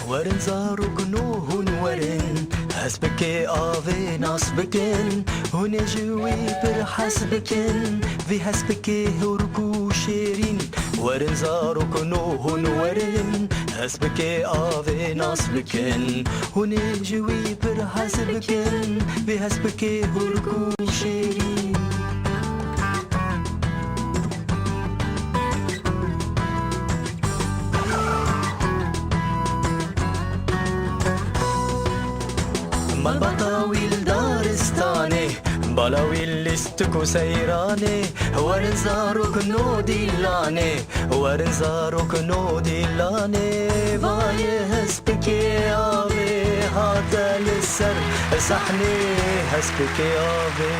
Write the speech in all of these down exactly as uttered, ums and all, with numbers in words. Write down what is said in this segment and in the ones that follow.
Werin zarokno hûn werin, hespikê avê nas bikin, hûn ê ji wî pir hez bikin, vî hespikê hûrk û şêrîn. Werin zarokno hûn werin, hespikê avê nas bikin, hûn ê ji wî pir hez bikin, vî hespikê hûrk û şêrîn. Malbata wî li daristanê, bala wî lîstik û seyranê, werin zarokno dîlanê, werin zarokno dîlanê, vayê hespikê avê hate li ser sahnê, hespikê avê.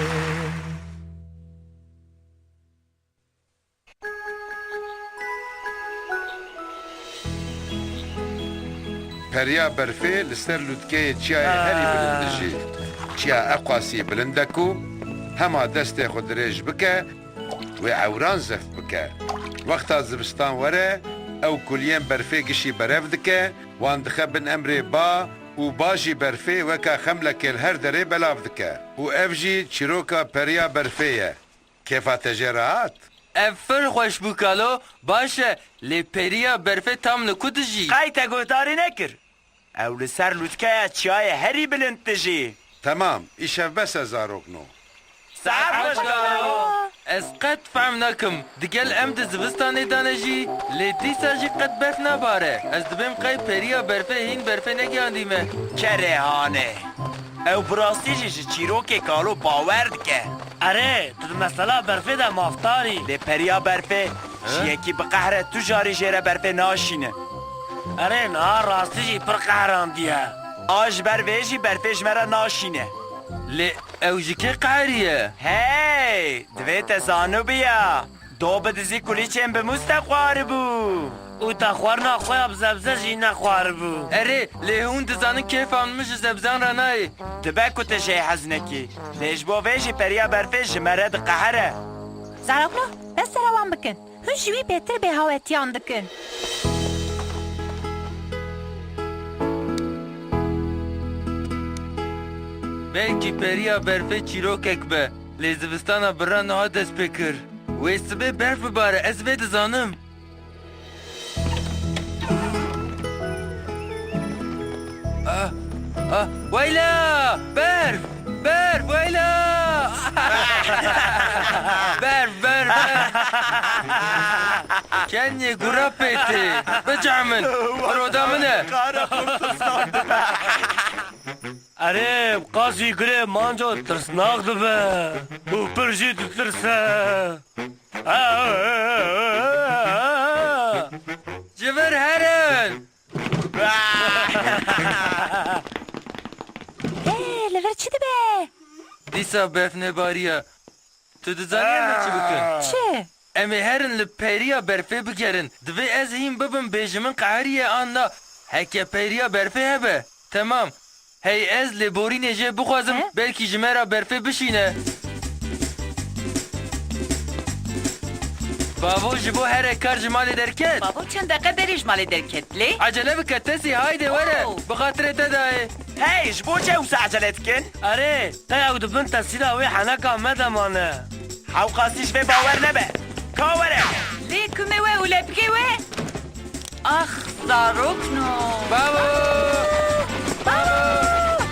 Periya berfê li ser lûtkeyê çiyayê herî bilind dijî. Çiya eqasî bilind e ku hema destê xwe dirêj bike, wê ewran zeft bike. Wexta zivistan were, ew kuliyên berfê gişî berev dike, wan dixe bin emrê ba û ba jî berfê weke xemlekê li her derê belav dike. Û ev jî çîroka periya berfê ye. Kêfa te jê re hat? Ev pir xweş bû kalo. Baş e, lê periya berfê tam li ku dijî? Qey te guhdarî nekir? Ew li ser lûtkeya çiyayê herî bilind dijî. Temam, îşev bes e zarokno. Saet xweş kalo. Ez qet fehm nakim. Digel em di zivistanê de ne jî, lê dîsa jî qet berf nabare. Ez dibêm qey periya berfê hîn berfê negihandî me. Kerê hanê. Ew bi rastî jî ji çîrokê kalo bawer dike. Erê, tu di mesela berfê de mafdar î. Lê periya berfê, he? Ji yekî bi qehre tu jarî jê re berfê naşîne. Erê, niha rastî jî pir qehrandiye. A ji ber vê jî berfê ji me re naşîne. Lê ew ji kê qeheriye? Hey, divê te zanûbiya. Do bidizî kulîçên bi mûz te xwaribû. Û te xwarina xwe ya bi zebze jî nexwaribû. Erê, lê hûn dizanin kêfa min ji zebzan re nayê. Dibe ku te jê hez nekî. Lê ji bo vê jî periya berfê ji me re diqehere. Zarokno, bes sera wan bikin. Hûn ji wî bêtir bêhawetiyan dikin. Belkî periya berfê çîrokek be, lê zivistana birra niha dest pê kir. Wê sibê berf bibare, ez vê dizanim. Ah, ah, weyla! Berf! Berf, weyla! Berf, berf, berf! Kenyê gura pê tê! Bica min! Roda min e! Erê, qasî gurê manco tirsnak dibe û pir jî ditirse. Ji vir herin! Ê, li vir çi dibe? Dîsa berf nebariye. Tu dizanî em ê çi bikin? Çi? Em ê herin li periya berfê bigerin. Divê ez hîn bibim bêjim min qeheriye an na. Heke periya berfê hebe. Temam. Hey, ez lêborînê jê bixwazim, he? Belkî ji me re berfê bişîne. Bavo, ji bo here kar ji malê derket. Bavo çend deqe berê ji malê derket, lê? Ecele bike, Tesî, hayde were. Oo. Bi xatirê te dayê. Hey, ji bo çi wisa ecele dikin? Erê, te ew di bin tesîra wê heneka me de mane. Hewqasî ji vê bawer nebe. Ka were. Lê kumê we û lepikê we? Ax, zarokno. Bavo! Bavo!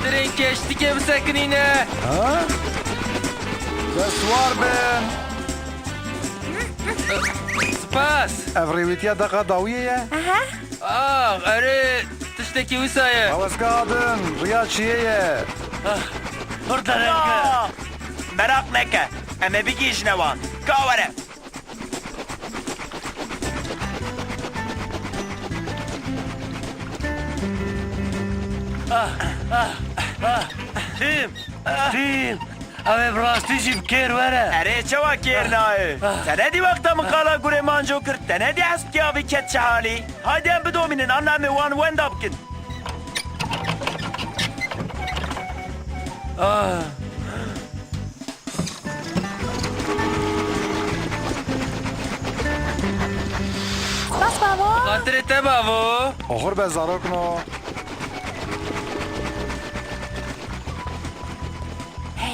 Dirên keştikê bisekinîne. Ha? Destwar bin. Spas. Ev rêwîtiya deqa dawiyê ye? Aha. Ax, erê, tiştekî wisa ye. Hewezka hadin, riya çiyê ye. Ah, pir dereng e. Ya! Meraq neke, em ê bigihîjine wan. Ka were. Ah, ah, ah. Tim! Tim! Ew ê bi rastî jî bi kêr were. Erê, çawa kêr nayê? Ah. Te nedî wexta min qala gurê manco kir? Te nedî hespikê avê ket çi halî? Haydi em bidomînin, anna em ê wan wenda bikin. Ah. Spas bavo. Xatirê te bavo. Oxir be zarokno.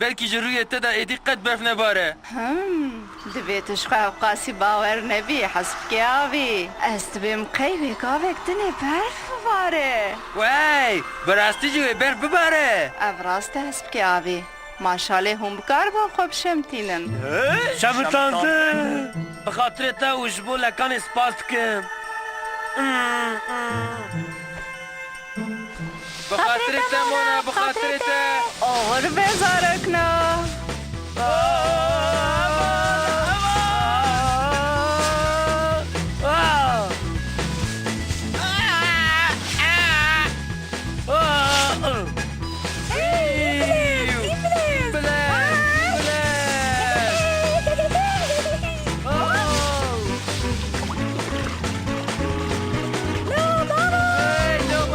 Belkî ji rûyê te de êdî qet berf nebare. Him, divê tu ji xwe ewqasî bawer nebî, hesbkê avî. Ez dibêm qey wê gavek dinê berf bibare. Wey, bi rastî jî wê berf bibare. Ev rast e hesbkê avî. Ma şalê hûn bikaribin xwe bişemtînin. Şemitandin! Bi xatirê te û ji bo lekanê spas dikim. Bi xatirê te Mona, bi xatirê te. Oxir be zarokno.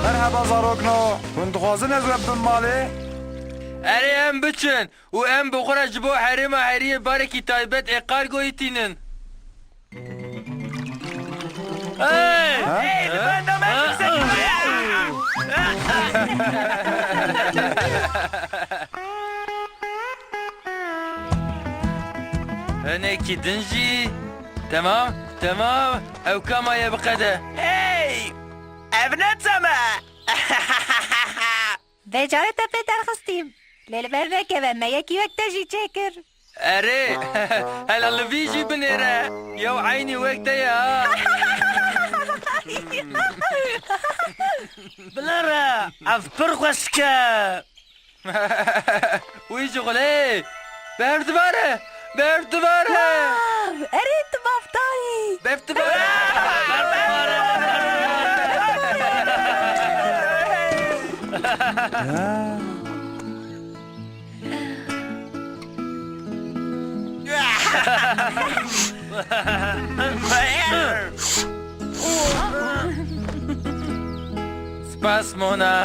Merheba zarokno. Hûn dixwazin ez we bibim malê? Erê, em biçin û em bi xwe re ji bo herêma heriyê barekî taybet ê Qargoyî tînin. Hey! Ha? Hey, li benda me kimse Hinekî din jî. Temam, temam. Ew ka maye biqede. Hey! Ev ne çem e? Vê carê te pê derxistîm. Lê li ber vekeve me yekî wek te jî çêkir. Erê, hela li vî jî binêre. Yew eynî wek te ye ha. Binêre, ev pir xweşik e. Wî ji xulê. Berf dibare! Berf dibare! Wow! Erê tu mafdar î! Berf dibare! Spas Mona.